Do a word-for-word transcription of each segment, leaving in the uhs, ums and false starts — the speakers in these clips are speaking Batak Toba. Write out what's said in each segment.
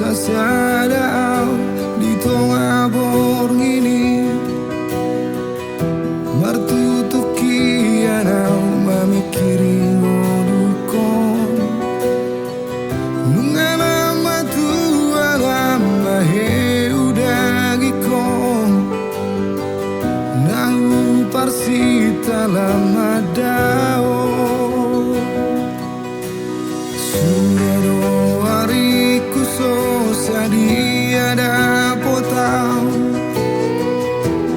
Sada au di tonga borngin i, martutukian au mamingkiri ngolungkon. Nunga lam ma tua, lam ma hehe hudagihon, na huparsinta lam ma dao. Suda do aringku so sadia dapot au,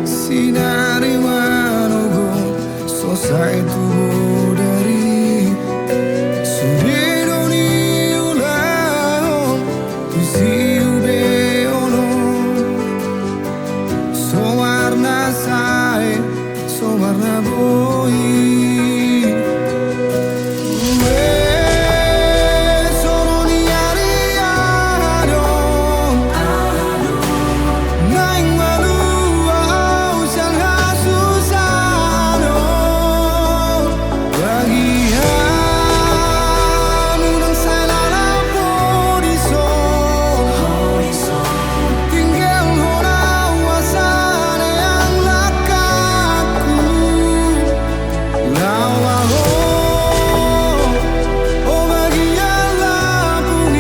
sinari manogot so sae tu bodari. Sude do niulahon tu siubeon on, so marna sae, so marna boi. Ue, songon i ari aha do naeng malua au sian hasusaan on. Bagian unang sai lalap ho dison, tinggalhon au asa neang langkangku. Laho ma ho, o bagian lapung i,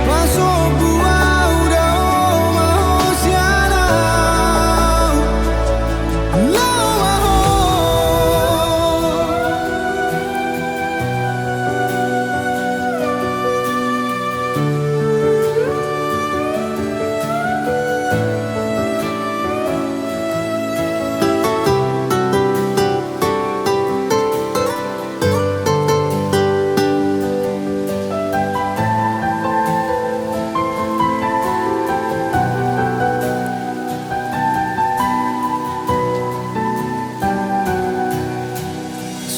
pasombu au, dao ma ho sian au. Laho ma ho.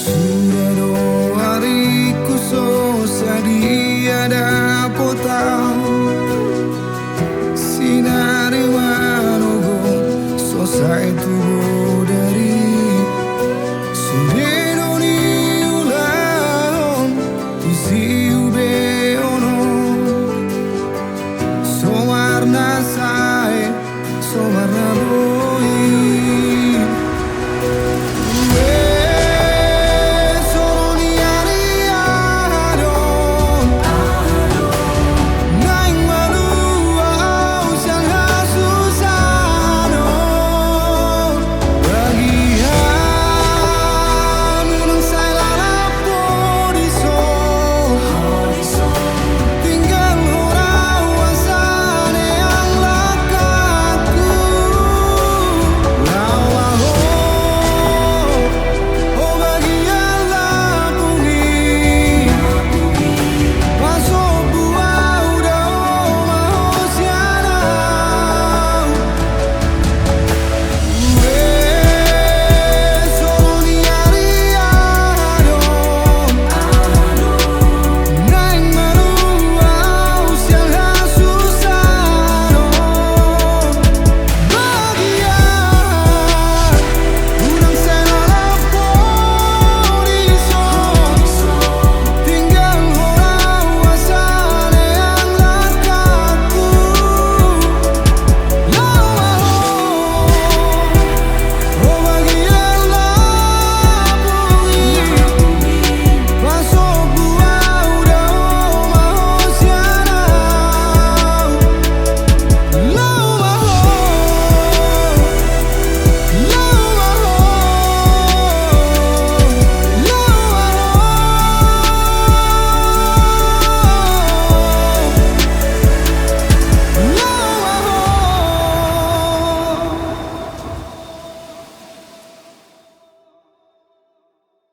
Suda do aringku so sadia dapot au, sinari manogot so sae tu bodari. Sude do niulahon tu siubeon on, so marna sae, so marna